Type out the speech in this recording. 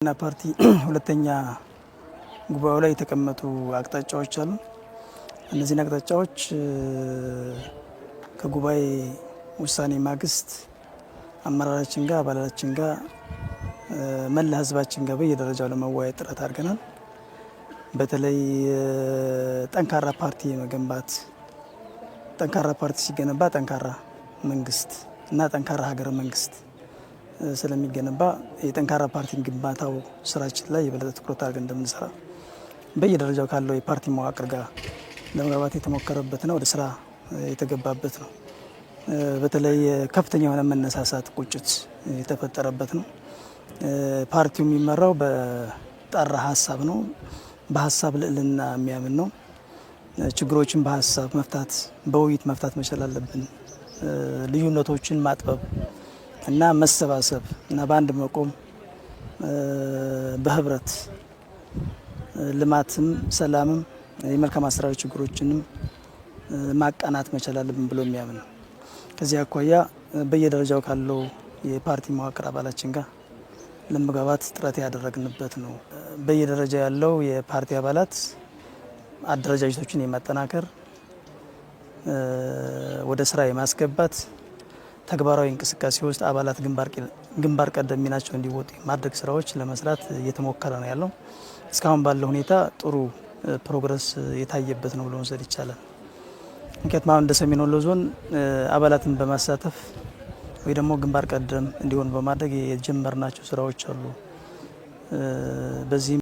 ፓርቲ ሁለተኛ ጉባኤው ላይ የተቀመጡ አቅጣጫዎች አሉ። እነዚህን አቅጣጫዎች ከጉባኤ ውሳኔ ማግስት አመራራችን ጋር፣ አባላችን ጋር፣ መላ ህዝባችን ጋር በየደረጃው ለመወያየት ጥረት አድርገናል። በተለይ ጠንካራ ፓርቲ የመገንባት፣ ጠንካራ ፓርቲ ሲገነባ ጠንካራ መንግስት እና ጠንካራ ሀገረ መንግስት ስለሚገነባ የጠንካራ ፓርቲ ግንባታው ስራችን ላይ የበለጠ ትኩረት አድርገን እንደምንሰራ በየደረጃው ካለው የፓርቲ መዋቅር ጋር ለመግባባት የተሞከረበት ነው፣ ወደ ስራ የተገባበት ነው። በተለይ ከፍተኛ የሆነ መነሳሳት፣ ቁጭት የተፈጠረበት ነው። ፓርቲው የሚመራው በጠራ ሀሳብ ነው። በሀሳብ ልዕልና የሚያምን ነው። ችግሮችን በሀሳብ መፍታት፣ በውይይት መፍታት መቻል አለብን። ልዩነቶችን ማጥበብ እና መሰባሰብ እና በአንድ መቆም፣ በህብረት ልማትም ሰላምም የመልካም አሰራር ችግሮችንም ማቃናት መቻል አለብን ብሎ የሚያምን ነው። ከዚህ አኳያ በየደረጃው ካለው የፓርቲ መዋቅር አባላችን ጋር ለመግባባት ጥረት ያደረግንበት ነው። በየደረጃው ያለው የፓርቲ አባላት አደረጃጀቶችን የማጠናከር፣ ወደ ስራ የማስገባት፣ ተግባራዊ እንቅስቃሴ ውስጥ አባላት ግንባር ቀደም ሚናቸው እንዲወጡ የማድረግ ስራዎች ለመስራት እየተሞከረ ነው ያለው። እስካሁን ባለው ሁኔታ ጥሩ progress የታየበት ነው ብሎ መውሰድ ይቻላል። ምክንያቱም አሁን እንደ ሰሜን ወሎ ዞን አባላትን በማሳተፍ ወይ ደግሞ ግንባር ቀደም እንዲሆኑ በማድረግ የጀመርናቸው ስራዎች አሉ። በዚህም